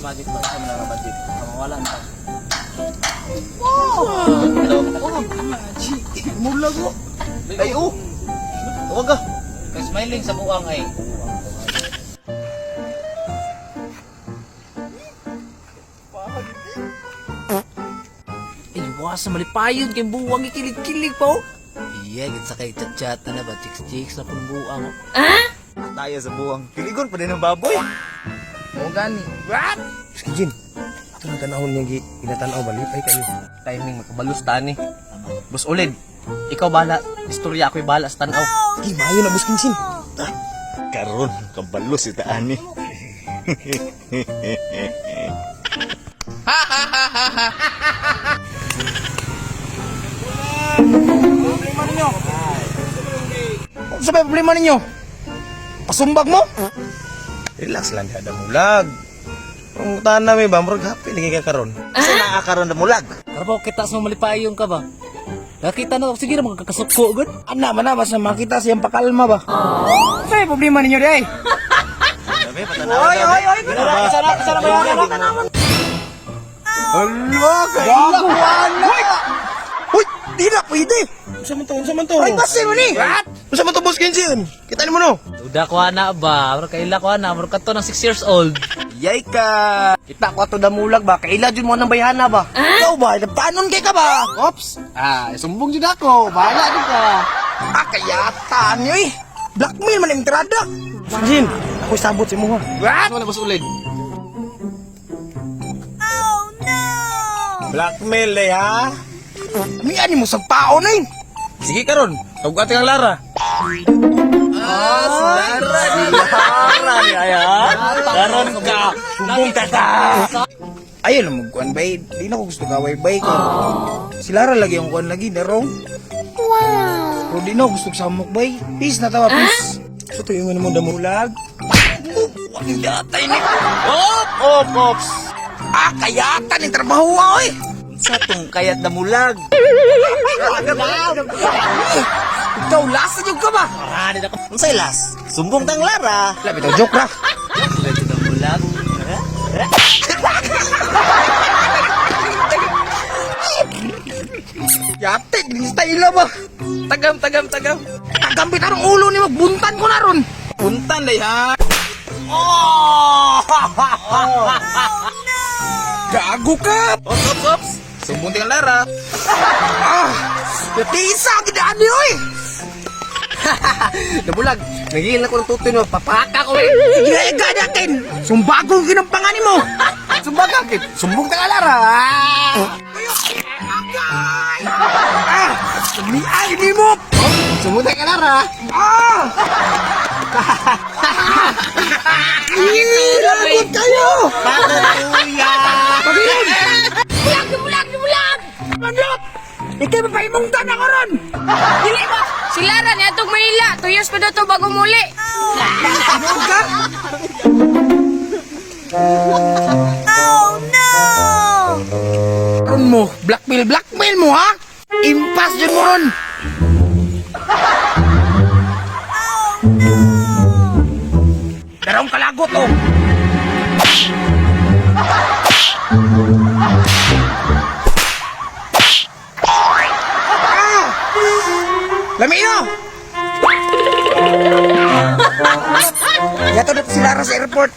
magic ba? Isa man lang ang magic. Mawala na. Mulag mo. Ay, oh. Tawag ka. Kay smiling sa buang ay. Ay, wasa malipayon kay buwang ikilig-kilig pa oh. Iya, gid sa kay chat-chat na ba chicks-chicks na pun buang. Oh. Tayo sa buwang. Kiligon pa din ang baboy. Mo gani. What? Sige, Jin. Ito na tanahon niya ginatanaw ba? Lipay kayo. Timing makabalos tani. Boss Ulid, ikaw bahala. Istorya ako'y bahala sa tanaw. Sige, maayo na, Boss Kinsin. Karon, kabalo si Taani. Ano sa problema ninyo? Pasumbag mo? Relax lang, di mulag. Ang tanan mi ba, murag happy lagi ka karon. Sa naa karon na mulag. Karbo kita sa malipayon ka ba? Nakita na sige na mga kakasuko gud. Ana man na, basta makita siyang pakalma ba? Ano sa problema ninyo di ay? Oy, oy, oy. Sana ba yan? Hala, gago! Uy! Uy, di na pwede! Unsa man to? Unsa man to? Ay, base mo ni! What? Unsa man to, Boss Kensin? Kita mo no? Duda ko ana ba? Murag kaila ko ana, murag kato ng 6 years old. Yay ka. Kita ko ato damulag ba? Kaila jud mo nang bayhana ba? Ikaw ba? Nagpaanon kay ka ba? Ops. Ah, sumbong jud ako. Bahala jud ka. Ah, kayata niyo eh! Blackmail man ang entrada! Jin, ako'y sabot si Muha. What? Ano na Boss Ulid? Blackmail eh, ha? Mian mo sa pao na yun! Sige karon, tawag kang Lara. Ah, si Lara. Si Lara ni ay ha. Karon ka. Sumbong tata! Ayaw lang magkuhan bay. Di na ko gusto gaway bay ko. Si Lara lagi ang kuhan lagi, darong. Wow! Pero di na ko gusto samok bay. Peace na tawa, peace. So tuyo mo damulag. Huwag yatay ni... Op, op, ops. Ah, kayata ni trabaho ah, oy! Sa tong kayat damulag. Ikaw, lasa yung ka ba? Unsay las? Sumbong tang Lara. Labi to, joke ra. Damulag. Yate, style ba? Tagam, tagam, tagam. Tagampit arong ulo ni magbuntan ko na ron. Puntan day ha. Oh! Gago ka! Ops, ops, ops. Sumbong tang Lara. Ah! Yatisa, gidaan oy! Damulag, nagigil na ko ng tutoy no. Papaka ko eh. Sige na, gadakin! Sumbagong ginampangani mo! Sumbag ka kit. Sumbong ta ka Lara. Ah! Ah! Ay, ni mo! Sumbong ta ka Lara. Ah! Ih, lagot kayo! Kuya. Pagilin! Bulag, bulag, bulag! Manlot! Ikay mapahimungtan ako ron! Dili ba? Si Lara ni atong Manila, 2 years pa daw to bago muli. Ano ka? Oh no! Ron mo, blackmail, blackmail mo ha? Impas dyan mo ron! Darong kalagot oh! Ah! Lamino! Yato na si Lara sa airport.